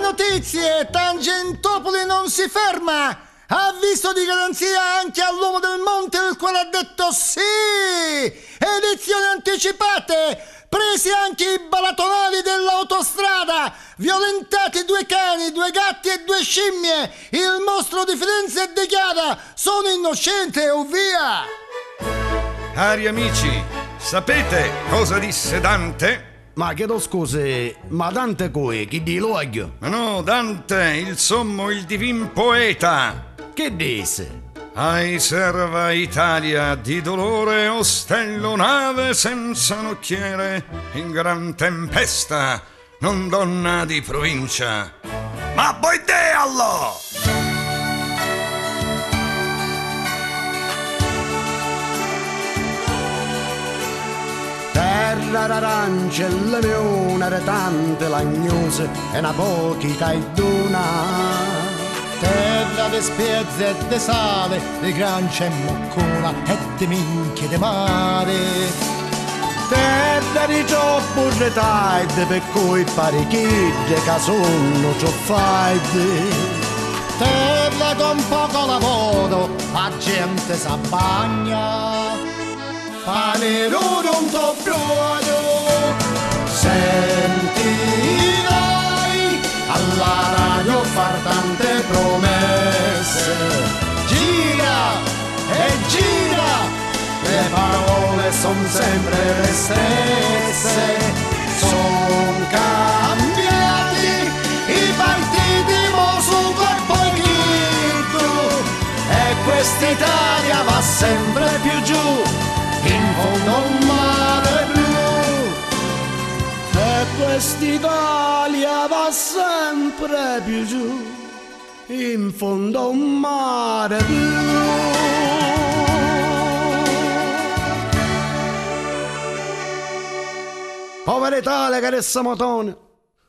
notizie! Tangentopoli non si ferma! Avviso di garanzia anche all'uomo del monte il quale ha detto sì! Elezioni anticipate! Presi anche i balatonali dell'autostrada! Violentati due cani, due gatti e due scimmie! Il mostro di Firenze dichiara sono innocente o via! Cari amici, sapete cosa disse Dante? Ma chiedo scuse, ma Dante coi, chi di l'oglio? Ma no, Dante, il sommo, il divin poeta. Che disse? Ai serva Italia di dolore ostello nave senza nocchiere in gran tempesta, non donna di provincia. Ma poi allora! Terra d'arance e leone, era tante lagnose e una pochi caiduna. Terra di spiezze e di sale, di grancia e moccona e di minchie di mare. Terra di troppo retaide per cui pare che che sono cioffaide. Terra con poco lavoro, la gente s'abbagna. Pane duro un to brodo, sentirai alla radio far tante promesse. Gira e gira, le parole son sempre le stesse. Son cambiati i partiti, mo su corpo e chitto, e quest'Italia va sempre più giù, in fondo a un mare blu. E quest'Italia va sempre più giù, in fondo a un mare blu. Povera Italia, caressa Tone.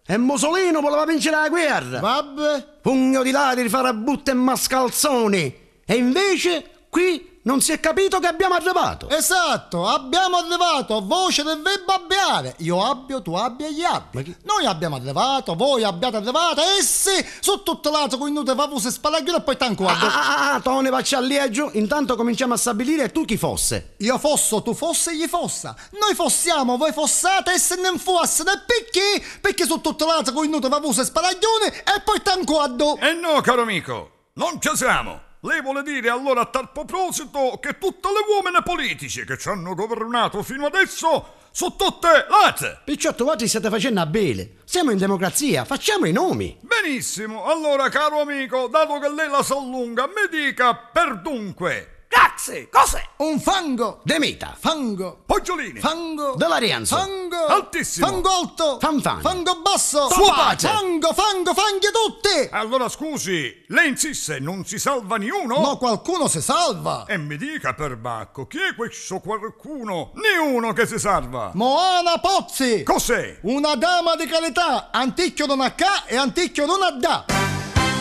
E Mussolini voleva vincere la guerra. Vabbè. Pugno di ladri, farabutte e mascalzoni. E invece qui non si è capito che abbiamo arrivato. Esatto, abbiamo arrivato, voce del verbo abbiare. Io abbio, tu abbia, gli abbia. Noi abbiamo arrivato, voi abbiate arrivato, essi su tutto l'altro con nute favuse spalaglione e poi tanco Ah, ah, Tone, faccia a lieggio. Intanto cominciamo a stabilire tu chi fosse. Io fosso, tu fosse, gli fossa. Noi fossiamo, voi fossate, esse non fosse. E perché? Perché su tutto l'altro con nute favuse spalaglione e poi tanco E no, caro amico, non ci siamo. Lei vuole dire allora a tal proposito che tutte le uomini politici che ci hanno governato fino adesso sono tutte late. Picciotto, voi state facendo a bene. Siamo in democrazia, facciamo i nomi. Benissimo, allora caro amico, dato che lei la sa lunga, mi dica per dunque. Grazie, cos'è? Un fango. De Mita. Fango. Poggiolini. Fango. Della Rienzo. Fango. Altissimo. Fango alto. Fanfani. Fango basso. Suo padre. Fango, fango, fanghi tutti. Allora scusi, lei insiste, non si salva niuno? No, qualcuno si salva. E mi dica perbacco, chi è questo qualcuno? Niuno che si salva. Moana Pozzi. Cos'è? Una dama di qualità, anticchio non a ca e anticchio non a da.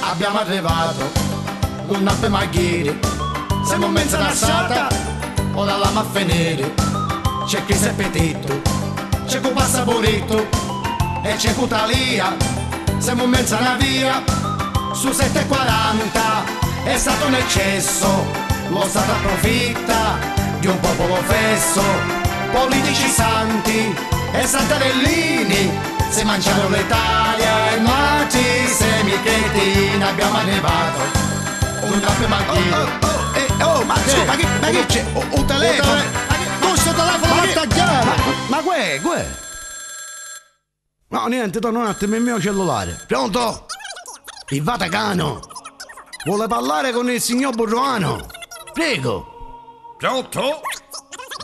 Abbiamo arrivato, non abbiamo a ghiri. Siamo mezza nassata, ora la finire. C'è chi si è petito, c'è chi passa pulito e c'è chi talia. Siamo mezza una via, su 7,40 è stato un eccesso. Lo Stato approfitta di un popolo fesso. Politici santi e santarellini se mangiano l'Italia e noi semi cretini abbiamo arrivato. Un abbiamo a Oh, ma, che, ma, che, ma che c'è? Un telefono? Questo telefono va a tagliare! Ma que, que? No, niente, torno un attimo, il mio cellulare. Pronto? Il Vaticano! Vuole parlare con il signor Burruano? Prego! Pronto?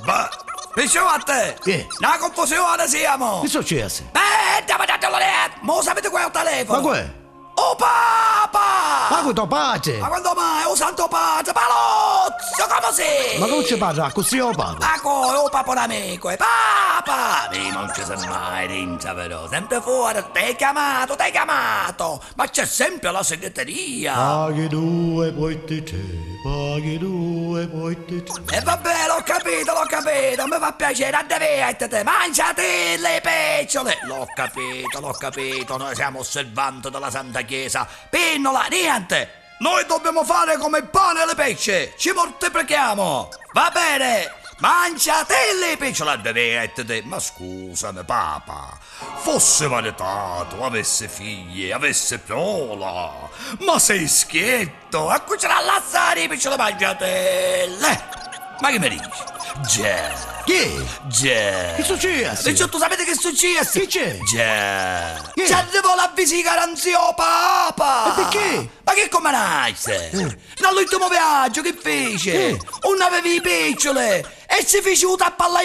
Beh, Picciotte! Che? La confusione siamo! Che successe? Beh, andiamo a Mo sapete qua il telefono! Ma que? Oh papà! Ma con tuo padre? Ma quando mai? Oh santo padre! Palozzo, come sei? Ma come ci parla? Così o papà? Ma come? Oh papà un amico! E papà! Papa! Non ci sei mai rinza però, sempre fuori, t'hai chiamato, t'hai chiamato! Ma c'è sempre la segreteria! Paghi due, poi ti tre, paghi due, poi ti tre. E vabbè, l'ho capito, mi fa piacere, addevertete, mangiate le pecciole! L'ho capito, noi siamo osservanti della Santa Chiesa. Pinnola, niente! Noi dobbiamo fare come il pane e le pesce, ci moltiplichiamo! Va bene! Mangiate le picciole, addevertete! Ma scusami, papà, fosse maritato, avesse figli, avesse prole, ma sei schietto, a cui ce l'ha lassare i picciole mangiatelle! Ma che mi dici? Già! Chi? Già! Che successe? Diciotto, sapete che successe? Che c'è? Già! Che? Ci arrivò l'avviso di garanzia, oh, papà! E perché? Ma che come nasce? Nell'ultimo viaggio che fece? Non avevi i picciole! E si fece un tappo alla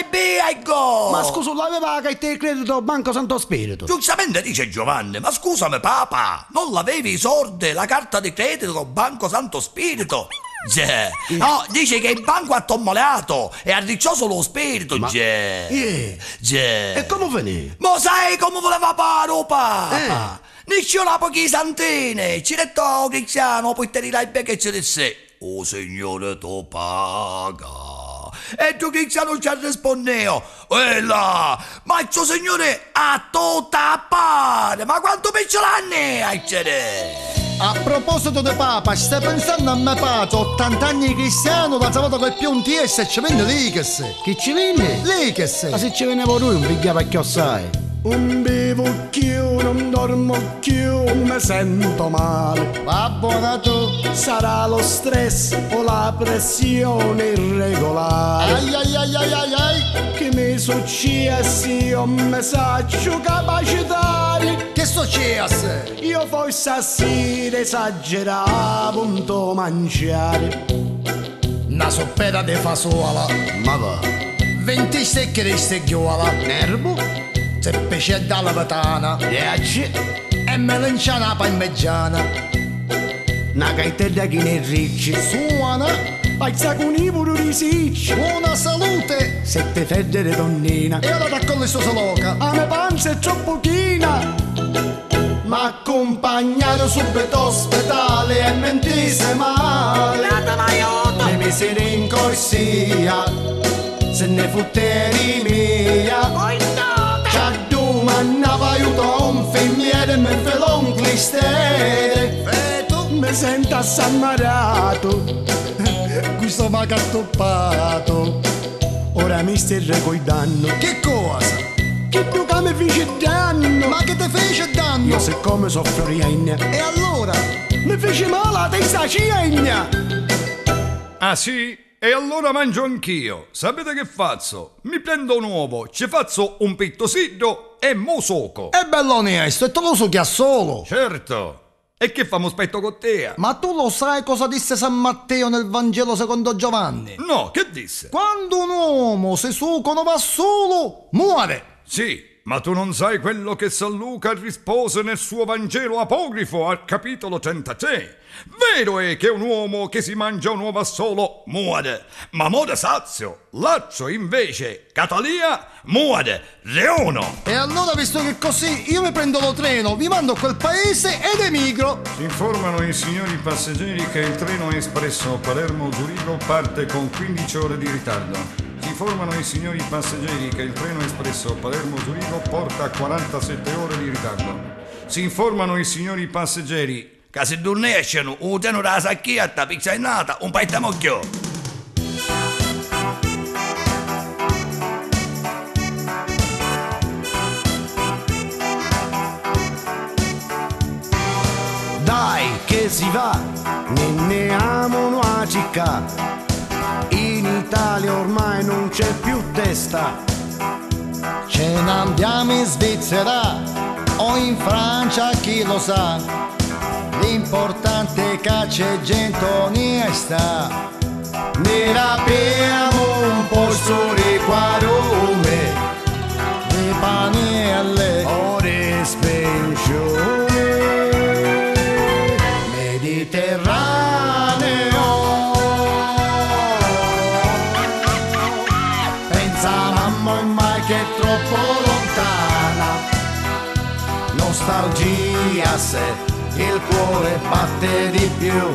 go! Ma scusa, l'aveva la carta di credito al Banco Santo Spirito. Giustamente dice Giovanni, ma scusami papà, non l'avevi i soldi, la carta di credito col Banco Santo Spirito? Già. No, dice che il banco ha tommolato e ha riccioso lo spirito, già. Già. E come finì? Ma sai come voleva fare, oh, papà? Ne c'era pochi santine, ci detto cristiano, poi te li dai che ci disse, oh Signore tu paga. E tu cristiano ci rispondeva, e là, ma il suo Signore ha tutta pane, ma quanto picciolo anni hai c'è? A proposito di Papa, stai pensando a me padre, 80 anni cristiano, la volta che più un TS e ci vende l'Iches. Chi ci vende? L'Iches. Ma se ci veniva lui non pigliava chiossai. Non bevo più, non dormo più, mi sento male. Va buona tu. Sarà lo stress o la pressione irregolare. Ai ai ai ai ai ai. Che mi successe io mi saccio capacitare. Che successe? Io forse sì esageravo un to mangiare. Una soppera di fasola. Ma va. 20 secchi di steghiola. Nervo? Se pesce dalla patana. Dieci. E melanciana parmigiana. Una cartella che ne ricci. Suona. Pazza con i pure risicci. Buona salute. Sette fette di donnina. E ora raccogli sto soloca. A me panza è troppo china. Ma accompagnato subito ospedale e mentisse male. Le misere in corsia. Se ne futteri mia. Ci domandava aiuto un infermiere mi felò un clistere. Feto. Mi sento assammarato. Questo m'ha cattoppato. Ora mi stai ricordando. Che cosa? Che tu che mi fece danno. Ma che te fece danno? Io siccome soffro riegna. E allora? Mi fece male la testa cigna. Ah sì? E allora mangio anch'io. Sapete che faccio? Mi prendo un uovo, ci faccio un pittosiddo e mo soco. È bello onesto e te lo so che ha solo. Certo. E che famo aspetto con te? Ma tu lo sai cosa disse San Matteo nel Vangelo secondo Giovanni? No, che disse? Quando un uomo si sucono va solo, muore. Sì, ma tu non sai quello che San Luca rispose nel suo Vangelo apocrifo al capitolo 33. Vero è che un uomo che si mangia un uovo solo muore, ma muore sazio. L'altro invece, Catalia, muore, reuno. E allora, visto che è così, io mi prendo lo treno, vi mando a quel paese ed emigro. Si informano i signori passeggeri che il treno espresso Palermo-Zurigo parte con 15 ore di ritardo. Si informano i signori passeggeri che il treno espresso Palermo-Zurigo porta 47 ore di ritardo. Si informano i signori passeggeri Che se non escono, un treno della sacchietta, pizza innata, un paio di mocchio. Dai che si va, ne ne amo a città. In Italia ormai non c'è più testa. Ce ne andiamo in Svizzera o in Francia, chi lo sa. L'importante è che c'è gente onesta. Ne rapiamo un po' su quarume, Le panelle, ore spensione Mediterraneo. Pensa mamma ormai che è troppo lontana. Nostalgia se il cuore batte di più,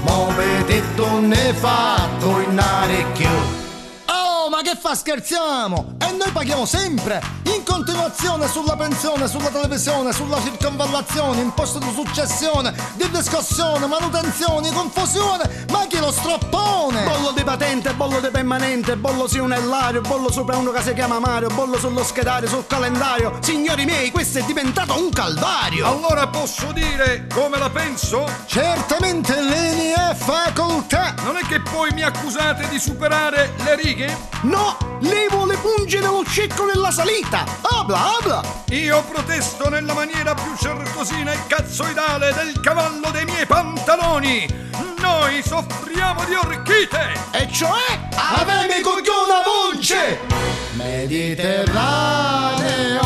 mo vedetto ne fatto in arecchio. Oh, ma che fa scherziamo? E noi paghiamo sempre, in continuazione sulla pensione, sulla televisione, sulla circonvallazione, imposta di successione, di riscossione, manutenzione, confusione, ma chi lo stroppone? Bollo di patente, bollo di permanente, bollo su un ellario, bollo sopra uno che si chiama Mario, bollo sullo schedario, sul calendario. Signori miei, questo è diventato un calvario. Allora posso dire come la penso? Certamente lei ne ha facoltà. Non è che poi mi accusate di superare le righe? No, lei vuole pungere lo scecco nella salita. Habla, habla. Io protesto nella maniera più certosina e cazzoidale del cavallo dei miei pantaloni. Noi soffriamo di orchite. E cioè? Avemi cogliona voce! Mediterraneo.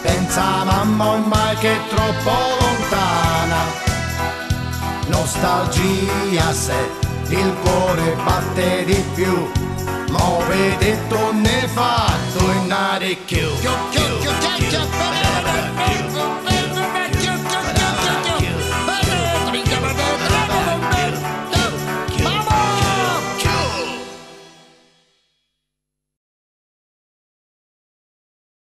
Pensa mamma ormai che è troppo lontana. Nostalgia se il cuore batte di più. Mo vedetto ne fatto in arecchio. Chiu, chiu, chiu, chiu, chiu, chiu, chiu, chiu.